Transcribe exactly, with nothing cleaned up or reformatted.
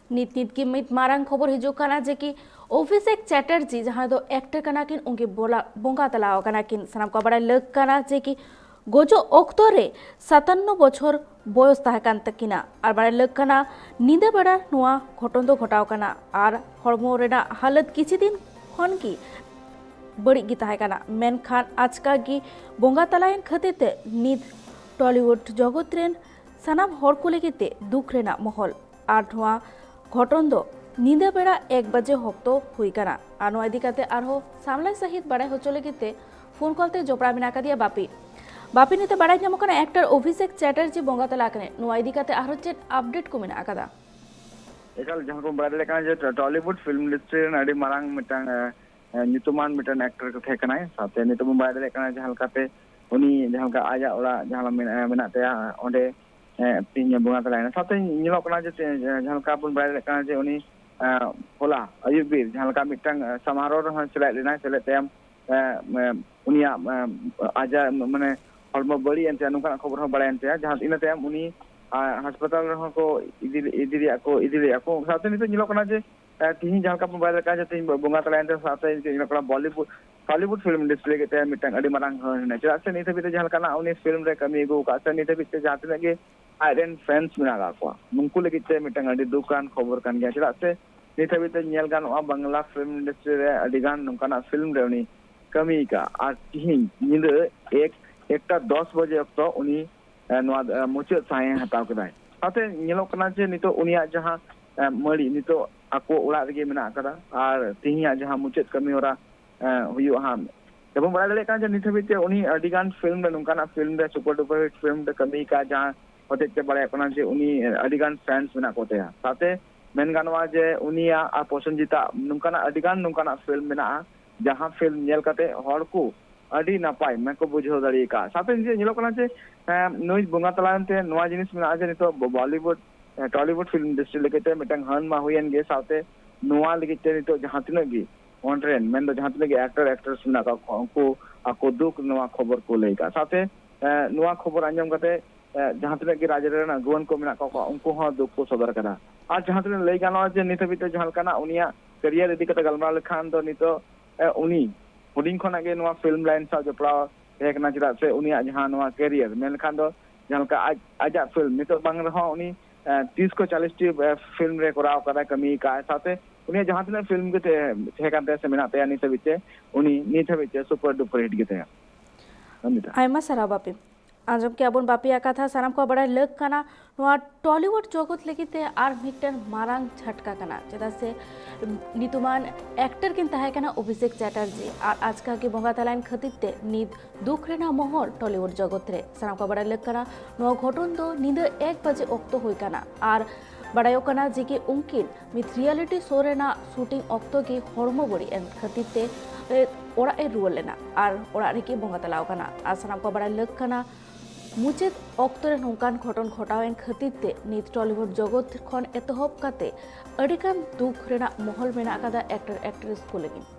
ᱱᱤᱛ ᱱᱤᱛ ᱜᱮ ᱢᱤᱫ ᱢᱟᱨᱟᱝ ᱠᱷᱚᱵᱚᱨ ᱦᱤᱡᱩᱜ ᱠᱟᱱᱟ ᱡᱮ ᱠᱤ ᱚᱵᱷᱤᱥᱮᱠ ᱪᱮᱴᱟᱨᱡᱤ, ᱡᱟᱦᱟᱸᱭ ᱫᱚ ᱮᱠᱴᱟᱨ ᱠᱟᱱᱟ ᱠᱤᱱ, ᱩᱱᱠᱤᱱ ᱵᱚᱞᱟ-, ᱵᱚᱸᱜᱟ ᱛᱟᱞᱟᱣ ᱟᱠᱟᱱᱟ ᱠᱤᱱ᱾ ᱥᱟᱱᱟᱢ ᱠᱚ ᱵᱟᱲᱟᱭ ᱞᱟᱹᱠ ᱠᱟᱱᱟ ᱡᱮ ᱠᱤ ᱜᱚᱡᱚᱜ ᱚᱠᱛᱚ ᱨᱮ ᱥᱟᱛᱟᱱᱱᱚ ᱵᱚᱪᱷᱚᱨ ᱵᱚᱭᱚᱥ ᱛᱟᱦᱮᱸ ᱠᱟᱱ ᱛᱟᱹᱠᱤᱱᱟ᱾ ᱟᱨ ᱵᱟᱲᱟᱭ ᱞᱟᱹᱠ ᱠᱟᱱᱟ, ᱧᱤᱫᱟᱹ ᱵᱮᱲᱟ ᱱᱚᱣᱟ ᱜᱷᱚᱴᱚᱱ ᱫᱚ ᱜᱷᱚᱴᱟᱣ ᱠᱟᱱᱟ ᱟᱨ ᱦᱚᱲᱢᱚ ᱨᱮᱱᱟᱜ ᱦᱟᱞᱚᱛ ᱠᱤᱪᱷᱩ ᱫᱤᱱ ᱠᱷᱚᱱ ᱜᱮ ᱵᱟᱹᱲᱤᱡ ᱜᱮ ᱛᱟᱦᱮᱸ ᱠᱟᱱᱟ᱾ ᱢᱮᱱᱠᱷᱟᱱ ᱟᱪᱠᱟ ᱜᱮ ᱵᱚᱸᱜᱟ ᱛᱟᱞᱟᱭᱮᱱ ᱠᱷᱟᱹᱛᱤᱨ ᱛᱮ ᱱᱤᱛ ᱴᱚᱞᱤᱣᱩᱰ ᱡᱚᱜᱚᱛ ᱨᱮᱱ ᱥᱟᱱᱟᱢ ᱦᱚᱲ ᱠᱚ ᱞᱟᱹᱜᱤᱫ ᱛᱮ ᱫᱩᱠ ᱨᱮᱱᱟᱜ ᱢᱚᱦᱚᱞ᱾ ᱟᱨ ᱱᱚᱣᱟ ᱜᱷᱚᱴᱚᱱ ᱫᱚ ᱧᱤᱫᱟᱹ ᱵᱮᱲᱟ ᱮᱠ ᱵᱟᱡᱮ ᱚᱠᱛᱚ ᱦᱩᱭ ᱠᱟᱱᱟ᱾ ᱟᱨ ᱱᱚᱣᱟ ᱤᱫᱤ ᱠᱟᱛᱮ ᱟᱨᱦᱚᱸ ᱥᱟᱢᱞᱟᱭ ᱥᱟᱹᱦᱤᱡ ᱵᱟᱲᱟᱭ ᱦᱚᱪᱚ ᱞᱟᱹᱜᱤᱫ ᱛᱮ ᱯᱷᱳᱱ ᱠᱚᱞ ᱛᱮ ᱡᱚᱯᱲᱟᱣ ᱢᱮᱱᱟᱜ ᱟᱠᱟᱫᱮᱭᱟ ᱵᱟᱯᱤ᱾ ᱵᱟᱯᱤ, ᱱᱤᱛᱚᱜ ᱵᱟᱲᱟᱭ ᱧᱟᱢᱚᱜ ᱠᱟᱱᱟ ᱮᱠᱴᱟᱨ ᱚᱵᱷᱤᱥᱮᱠ ᱪᱮᱴᱟᱨᱡᱤ ᱵᱚᱸᱜᱟ ᱛᱟᱞᱟ ᱟᱠᱟᱱᱟᱭ, ᱱᱚᱣᱟ ᱤᱫᱤ ᱠᱟᱛᱮ ᱟᱨᱦᱚᱸ ᱪᱮᱫ ᱟᱯᱰᱮᱴ ᱠᱚ ᱢᱮᱱᱟᱜ ᱟᱠᱟᱫᱟ? ᱮᱠᱟᱞ, ᱡᱟᱦᱟᱸ ᱠᱚ ᱵᱟᱲᱟᱭ ᱫᱟᱲᱮᱭᱟᱜ ᱠᱟᱱᱟ ᱡᱮ ᱴᱚ-, ᱴᱚᱞᱤᱣᱩᱰ ᱯᱷᱤᱞᱢ ᱤᱱᱰᱟᱥᱴᱨᱤ ᱨᱮᱱ ᱟᱹᱰᱤ ᱢᱟᱨᱟᱝ ᱢᱤᱫᱴᱟᱝ, ᱮ, ᱮ, ᱧᱩᱛᱩᱢᱟᱱ ᱢᱤᱫᱴᱟᱝ ᱮᱠᱴᱚᱨ ᱠᱚ ᱛᱟᱦᱮᱸ ᱠᱟᱱᱟᱭ᱾ ᱥᱟᱶᱛᱮ ᱱᱤᱛᱚᱜ ᱵᱚᱱ ᱵᱟᱲᱟᱭ ᱫᱟᱲᱮᱭᱟᱜ ᱠᱟᱱᱟ ᱡᱟᱦᱟᱸ ᱞᱮᱠᱟᱛᱮ ᱩᱱᱤ ᱡᱟᱦᱟᱸ ᱞᱮᱠᱟ ᱟᱡᱟᱜ ᱚᱲᱟᱜ ᱡᱟᱦᱟᱸ ᱢᱮᱱᱟᱜ, ᱢᱮᱱᱟᱜ ᱛᱟᱭᱟ, ᱚᱸᱰᱮ, ᱮ, ᱛᱮᱦᱮᱧ ᱵᱚᱸᱜᱟ ᱛᱟᱞᱟᱭᱮᱱᱟ᱾ ᱥᱟᱶᱛᱮ ᱧᱮᱞᱚᱜ ᱠᱟᱱᱟ ᱡᱮ ᱛᱮ-, ᱡᱟᱦᱟᱸ ᱞᱮᱠᱟ ᱵᱚᱱ ᱵᱟᱲᱟᱭ ᱫᱟᱲᱮᱭᱟᱜ ᱠᱟᱱᱟ ᱡᱮ ᱩᱱᱤ, ᱮ, ᱦᱚᱞᱟ ᱟᱹᱭᱩᱵ ᱵᱮᱨ ᱡᱟᱦᱟᱸ ᱞᱮᱠᱟ ᱢᱤᱫᱴᱟᱝ, ᱮ, ᱥᱟᱢᱟᱨᱳᱦ ᱨᱮᱦᱚᱸ ᱥᱮᱞᱮᱫ ᱞᱮᱱᱟᱭ, ᱥᱮᱞᱮᱫ ᱛᱟᱭᱚᱢ, ᱮ, ᱮ, ᱩᱱᱤᱭᱟᱜ, ᱮ, ᱟᱡᱟᱜ ᱢᱟᱱᱮ ᱦᱚᱲᱢᱚ ᱵᱟᱹᱲᱤᱡ ᱮᱱ ᱛᱟᱭᱟ, ᱱᱚᱝᱠᱟᱱᱟᱜ ᱠᱷᱚᱵᱚᱨ ᱦᱚᱸ ᱵᱟᱲᱟᱭᱮᱱ ᱛᱟᱭᱟ, ᱡᱟᱦᱟᱸ ᱤᱱᱟᱹ ᱛᱟᱭᱚᱢ ᱩᱱᱤ, ᱟ, ᱦᱟᱥᱯᱟᱛᱟᱞ ᱨᱮᱦᱚᱸ ᱠᱚ ᱤᱫᱤ, ᱤᱫᱤ ᱞᱮᱫᱟ ᱠᱚ, ᱤᱫᱤ ᱞᱮᱫᱟ ᱠᱚ᱾ ᱥᱟᱶᱛᱮ ᱱᱤᱛᱚᱜ ᱧᱮᱞᱚᱜ ᱠᱟᱱᱟ ᱡᱮ, ᱮ, ᱛᱤᱦᱤᱧ ᱡᱟᱦᱟᱸ ᱞᱮᱠᱟ ᱵᱚᱱ ᱵᱟᱲᱟᱭ ᱫᱟᱲᱮᱭᱟᱜ ᱠᱟᱱᱟ ᱡᱮ ᱛᱤᱦᱤᱧ ᱵᱚᱸᱜᱟ ᱛᱟᱞᱟᱭᱮᱱ ᱛᱟᱭᱟ, ᱥᱟᱶᱛᱮ ᱱᱤᱛᱚᱜ ᱧᱮᱞᱚᱜ ᱠᱟᱱᱟ ᱵᱚᱞᱤᱣᱩᱰ, ᱴᱚᱞᱤᱣᱩᱰ ᱯᱷᱤᱞᱢ ᱤᱱᱰᱟᱥᱴᱨᱤ ᱞᱟᱹᱜᱤᱫ ᱛᱮ ᱢᱤᱫᱴᱟᱝ ᱟᱹᱰᱤ ᱢᱟᱨᱟᱝ ᱦᱟᱹᱱ ᱦᱮᱱᱟᱜᱼᱟ᱾ ᱪᱮᱫᱟᱜ ᱥᱮ ᱱᱤᱛ ᱦᱟᱹᱵᱤᱡ ᱛᱮ ᱡᱟᱦᱟᱸ ᱞᱮᱠᱟᱱᱟᱜ ᱩᱱᱤ ᱯᱷᱤᱞᱢ ᱨᱮ ᱠᱟᱹᱢᱤ ᱟᱹᱜᱩ ᱟᱠᱟᱫ ᱥᱮ ᱱᱤᱛ ᱦᱟᱹᱵᱤᱡ ᱛᱮ ᱡᱟᱦᱟᱸ ᱛᱤᱱᱟᱹᱜ ᱜᱮ ᱟᱡ ᱨᱮᱱ ᱯᱷᱮᱱᱥ ᱢᱮᱱᱟᱜ ᱟᱠᱟᱫ ᱠᱚᱣᱟ, ᱱᱩᱠᱩ ᱞᱟᱹᱜᱤᱫ ᱛᱮ ᱢᱤᱫᱴᱟᱝ ᱟᱹᱰᱤ ᱫᱩᱠᱟᱱ ᱠᱷᱚᱵᱚᱨ ᱠᱟᱱ ᱜᱮᱭᱟ᱾ ᱪᱮᱫᱟᱜ ᱥᱮ ᱱᱤᱛ ᱦᱟᱹᱵᱤᱡ ᱛᱮ ᱧᱮᱞ ᱜᱟᱱᱚᱜᱼᱟ, ᱵᱟᱝᱞᱟ ᱯᱷᱤᱞᱢ ᱤᱱᱰᱟᱥᱴᱨᱤ ᱨᱮ ᱟᱹᱰᱤ ᱜᱟᱱ ᱱᱚᱝᱠᱟᱱᱟᱜ ᱯᱷᱤᱞᱢ ᱨᱮ ᱩᱱᱤ ᱠᱟᱹᱢᱤ ᱟᱠᱟᱫ᱾ ᱟᱨ ᱛᱤᱦᱤᱧ ᱧᱤᱫᱟᱹ ᱮᱠ, ᱮᱠᱴᱟ ᱫᱚᱥ ᱵᱟᱡᱮ ᱚᱠᱛᱚ ᱩᱱᱤ, ᱮ, ᱱᱚᱣᱟ, ᱮ, ᱢᱩᱪᱟᱹᱫ ᱥᱟᱸᱦᱮ ᱦᱟᱛᱟᱣ ᱠᱮᱫᱟᱭ᱾ ᱥᱟᱶᱛᱮ ᱧᱮᱞᱚᱜ ᱠᱟᱱᱟ ᱡᱮ ᱱᱤᱛᱚᱜ ᱩᱱᱤᱭᱟᱜ ᱡᱟᱦᱟᱸ, ᱮ, ᱢᱟᱹᱲᱤ ᱱᱤᱛᱚᱜ ᱟᱠᱚ ᱚᱲᱟᱜ ᱨᱮᱜᱮ ᱢᱮᱱᱟᱜ ᱟᱠᱟᱫᱟ᱾ ᱟᱨ ᱛᱤᱦᱤᱧᱟᱜ ᱡᱟᱦᱟᱸ ᱢᱩᱪᱟᱹᱫ ᱠᱟᱹᱢᱤ ᱦᱚᱨᱟ, ᱮ, ᱦᱩᱭᱩᱜᱼᱟ ᱦᱟᱸᱜ᱾ ᱛᱮᱵᱚᱱ ᱵᱟᱲᱟᱭ ᱫᱟᱲᱮᱭᱟᱜ ᱠᱟᱱᱟ ᱡᱮ ᱱᱤᱛ ᱦᱟᱹᱵᱤᱡ ᱛᱮ ᱩᱱᱤ ᱟᱹᱰᱤ ᱜᱟᱱ ᱯᱷᱤᱞᱢ ᱨᱮ, ᱱᱚᱝᱠᱟᱱᱟᱜ ᱯᱷᱤᱞᱢ ᱨᱮ, ᱥᱩᱯᱟᱨ ᱰᱩᱯᱟᱨ ᱦᱤᱴ ᱯᱷᱤᱞᱢ ᱨᱮ ᱠᱟᱹᱢᱤ ᱟᱠᱟᱫ, ᱡᱟᱦᱟᱸ ᱦᱚᱛᱮᱡ ᱛᱮ ᱵᱟᱲᱟᱭᱚᱜ ᱠᱟᱱᱟ ᱡᱮ ᱩᱱᱤ ᱟᱹᱰᱤ ᱜᱟᱱ ᱯᱷᱮᱱᱥ ᱢᱮᱱᱟᱜ ᱠᱚ ᱛᱟᱭᱟ᱾ ᱥᱟᱶᱛᱮ ᱢᱮᱱ ᱜᱟᱱᱚᱜᱼᱟ ᱡᱮ ᱩᱱᱤᱭᱟᱜ ᱟᱨ ᱯᱨᱚᱥᱮᱱᱡᱤᱛᱟᱜ ᱱᱚᱝᱠᱟᱱᱟᱜ ᱟᱹᱰᱤ ᱜᱟᱱ ᱱᱚᱝᱠᱟᱱᱟᱜ ᱯᱷᱤᱞᱢ ᱢᱮᱱᱟᱜᱼᱟ, ᱡᱟᱦᱟᱸ ᱯᱷᱤᱞᱢ ᱧᱮᱞ ᱠᱟᱛᱮ ᱦᱚᱲ ᱠᱚ ᱟᱹᱰᱤ ᱱᱟᱯᱟᱭ ᱢᱟᱱᱮ ᱠᱚ ᱵᱩᱡᱷᱟᱹᱣ ᱫᱟᱲᱮ ᱟᱠᱟᱫᱼᱟ᱾ ᱥᱟᱶᱛᱮ ᱱᱤᱛᱚᱜ ᱧᱮᱞᱚᱜ ᱠᱟᱱᱟ ᱡᱮ, ᱮᱸ, ᱱᱩᱭ ᱵᱚᱸᱜᱟ ᱛᱟᱞᱟᱭᱮᱱ ᱛᱮ ᱱᱚᱣᱟ ᱡᱤᱱᱤᱥ ᱢᱮᱱᱟᱜᱼᱟ ᱡᱮ ᱱᱤᱛᱚᱜ ᱵᱚ-, ᱵᱚᱞᱤᱣᱩᱰ, ᱮᱸ, ᱴᱚᱞᱤᱣᱩᱰ ᱯᱷᱤᱞᱢ ᱤᱱᱰᱟᱥᱴᱨᱤ ᱞᱟᱹᱜᱤᱫ ᱛᱮ ᱢᱤᱫᱴᱟᱝ ᱦᱟᱹᱱ ᱢᱟ ᱦᱩᱭᱮᱱ ᱜᱮ, ᱥᱟᱶᱛᱮ ᱱᱚᱣᱟ ᱞᱟᱹᱜᱤᱫ ᱛᱮ ᱱᱤᱛᱚᱜ ᱡᱟᱦᱟᱸ ᱛᱤᱱᱟᱹᱜ ᱜᱮ ᱚᱸᱰᱮ ᱨᱮᱱ, ᱢᱮᱱᱫᱚ ᱡᱟᱦᱟᱸ ᱛᱤᱱᱟᱹᱜ ᱜᱮ ᱮᱠᱴᱚᱨ ᱮᱠᱴᱨᱮᱥ ᱢᱮᱱᱟᱜ ᱟᱠᱟᱫ ᱠᱚᱣᱟ, ᱩᱱᱠᱩ ᱟᱠᱚ ᱫᱩᱠ ᱱᱚᱣᱟ ᱠᱷᱚᱵᱚᱨ ᱠᱚ ᱞᱟᱹᱭ ᱟᱠᱟᱫᱼᱟ᱾ ᱥᱟᱶᱛᱮ, ᱮᱸ, ᱱᱚᱣᱟ ᱠᱷᱚᱵᱚᱨ ᱟᱸᱡᱚᱢ ᱠᱟᱛᱮ, ᱮᱸ, ᱡᱟᱦᱟᱸ ᱛᱤᱱᱟᱹᱜ ᱜᱮ ᱨᱟᱡᱽ ᱨᱮᱱ ᱟᱹᱜᱩᱣᱟᱹᱱ ᱠᱚ ᱢᱮᱱᱟᱜ ᱟᱠᱟᱫ ᱠᱚᱣᱟ, ᱩᱱᱠᱩ ᱦᱚᱸ ᱫᱩᱠ ᱠᱚ ᱥᱚᱫᱚᱨ ᱟᱠᱟᱫᱟ᱾ ᱟᱨ ᱡᱟᱦᱟᱸ ᱛᱤᱱᱟᱹᱜ ᱞᱟᱹᱭ ᱜᱟᱱᱚᱜᱼᱟ ᱡᱮ ᱱᱤᱛ ᱦᱟᱹᱵᱤᱡ ᱛᱮ ᱡᱟᱦᱟᱸ ᱞᱮᱠᱟᱱᱟᱜ ᱩᱱᱤᱭᱟᱜ ᱠᱮᱨᱤᱭᱟᱨ ᱤᱫᱤ ᱠᱟᱛᱮ ᱜᱟᱞᱢᱟᱨᱟᱣ ᱞᱮᱠᱷᱟᱱ ᱫᱚ ᱱᱤᱛᱚᱜ ᱮ, ᱩᱱᱤ ᱦᱩᱰᱤᱧ ᱠᱷᱚᱱᱟᱜ ᱜᱮ ᱱᱚᱣᱟ ᱯᱷᱤᱞᱢ ᱞᱟᱭᱤᱱ ᱥᱟᱶ ᱡᱚᱯᱲᱟᱣ ᱛᱟᱦᱮᱸ ᱠᱟᱱᱟ, ᱪᱮᱫᱟᱜ ᱥᱮ ᱩᱱᱤᱭᱟᱜ ᱡᱟᱦᱟᱸ ᱱᱚᱣᱟ ᱠᱮᱨᱤᱭᱟᱨ ᱢᱮᱱ ᱞᱮᱠᱷᱟᱱ ᱫᱚ ᱡᱟᱦᱟᱸ ᱞᱮᱠᱟ ᱟᱡ ᱟᱡᱟᱜ ᱯᱷᱤᱞᱢ ᱱᱤᱛᱚᱜ ᱵᱟᱝ ᱨᱮᱦᱚᱸ ᱩᱱᱤ ᱮ, ᱛᱤᱥ ᱠᱚ ᱪᱟᱞᱤᱥ ᱴᱤ ᱮ, ᱯᱷᱤᱞᱢ ᱨᱮ ᱠᱚᱨᱟᱣ ᱠᱟᱫᱟᱭ, ᱠᱟᱹᱢᱤ ᱠᱟᱜᱼᱟᱭ, ᱥᱟᱶᱛᱮ ᱩᱱᱤᱭᱟᱜ ᱡᱟᱦᱟᱸ ᱛᱤᱱᱟᱹᱜ ᱯᱷᱤᱞᱢ ᱜᱮ ᱛᱟᱦᱮᱸ ᱛᱟᱦᱮᱸ ᱠᱟᱱ ᱛᱟᱭᱟ ᱥᱮ ᱢᱮᱱᱟᱜ ᱛᱟᱭᱟ ᱱᱤᱛ ᱦᱟᱹᱵᱤᱡ ᱛᱮ, ᱩᱱᱤ ᱱᱤᱛ ᱦᱟᱹᱵᱤᱡ ᱛᱮ ᱥᱩᱯᱟᱨ ᱰᱩᱯᱟᱨ ᱦᱤᱴ ᱜᱮ ᱛᱟᱭᱟ᱾ ᱱᱚᱱᱫᱤᱛᱟ᱾ ᱟᱭᱢᱟ ᱥᱟᱨᱦᱟᱣ ᱵᱟᱯᱤ᱾ ᱟᱸᱡᱚᱢ ᱠᱮᱜᱼᱟ ᱵᱚᱱ ᱵᱟᱯᱤᱭᱟᱜ ᱠᱟᱛᱷᱟ᱾ ᱥᱟᱱᱟᱢ ᱠᱚᱣᱟᱜ ᱵᱟᱲᱟᱭ ᱞᱟᱹᱠ ᱠᱟᱱᱟ, ᱱᱚᱣᱟ ᱴᱚᱞᱤᱣᱩᱰ ᱡᱚᱜᱚᱛ ᱞᱟᱹᱜᱤᱫ ᱛᱮ ᱟᱨ ᱢᱤᱫᱴᱮᱱ ᱢᱟᱨᱟᱝ ᱡᱷᱟᱴᱠᱟ ᱠᱟᱱᱟ, ᱪᱮᱫᱟᱜ ᱥᱮ ᱧᱩᱛᱩᱢᱟᱱ ᱮᱠᱴᱚᱨ ᱠᱤᱱ ᱛᱟᱦᱮᱸ ᱠᱟᱱᱟ ᱚᱵᱷᱤᱥᱮᱠ ᱪᱟᱴᱟᱨᱡᱤ, ᱟᱨ ᱟᱪᱠᱟ ᱜᱮ ᱵᱚᱸᱜᱟ ᱛᱟᱞᱟᱭᱮᱱ ᱠᱷᱟᱹᱛᱤᱨ ᱛᱮ ᱱᱤᱛ ᱫᱩᱠ ᱨᱮᱱᱟᱜ ᱢᱚᱦᱚᱞ ᱴᱚᱞᱤᱣᱩᱰ ᱡᱚᱜᱚᱛ ᱨᱮ᱾ ᱥᱟᱱᱟᱢ ᱠᱚᱣᱟᱜ ᱵᱟᱲᱟᱭ ᱞᱟᱹᱠ ᱠᱟᱱᱟ, ᱱᱚᱣᱟ ᱜᱷᱚᱴᱚᱱ ᱫᱚ ᱧᱤᱫᱟᱹ ᱮᱠ ᱵᱟᱡᱮ ᱚᱠᱛᱚ ᱦᱩᱭ ᱠᱟᱱᱟ, ᱟᱨ ᱵᱟᱲᱟᱭᱚᱜ ᱠᱟᱱᱟ ᱡᱮ ᱠᱤ ᱩᱱᱠᱤᱱ ᱢᱤᱫ ᱨᱤᱭᱟᱞᱤᱴᱤ ᱥᱳ ᱨᱮᱱᱟᱜ ᱥᱩᱴᱤᱝ ᱚᱠᱛᱚ ᱜᱮ ᱦᱚᱲᱢᱚ ᱵᱟᱹᱲᱤᱡ ᱮᱱ ᱠᱷᱟᱹᱛᱤᱨ ᱛᱮ, ᱮ, ᱚᱲᱟᱜ ᱮ ᱨᱩᱣᱟᱹᱲ ᱞᱮᱱᱟ ᱟᱨ ᱚᱲᱟᱜ ᱨᱮᱜᱮ ᱵᱚᱸᱜᱟ ᱛᱟᱞᱟᱣ ᱠᱟᱱᱟ᱾ ᱟᱨ ᱥᱟᱱᱟᱢ ᱠᱚ ᱵᱟᱲᱟᱭ ᱞᱟᱹᱠ ᱠᱟᱱᱟ, ᱢᱩᱪᱟᱹᱫ ᱚᱠᱛᱚ ᱨᱮ ᱱᱚᱝᱠᱟᱱ ᱜᱷᱚᱴᱚᱱ ᱜᱷᱚᱴᱟᱣ ᱮᱱ ᱠᱷᱟᱹᱛᱤᱨ ᱛᱮ ᱱᱤᱛ ᱴᱚᱞᱤᱣᱩᱰ ᱡᱚᱜᱚᱛ ᱠᱷᱚᱱ ᱮᱛᱚᱦᱚᱵ ᱠᱟᱛᱮ ᱟᱹᱰᱤᱜᱟᱱ ᱫᱩᱠ ᱨᱮᱱᱟᱜ ᱢᱚᱦᱚᱞ ᱢᱮᱱᱟᱜ ᱟᱠᱟᱫᱟ ᱮᱠᱴᱚᱨ ᱮᱠᱴᱨᱮᱥ ᱠᱚ ᱞᱟᱹᱜᱤᱫ᱾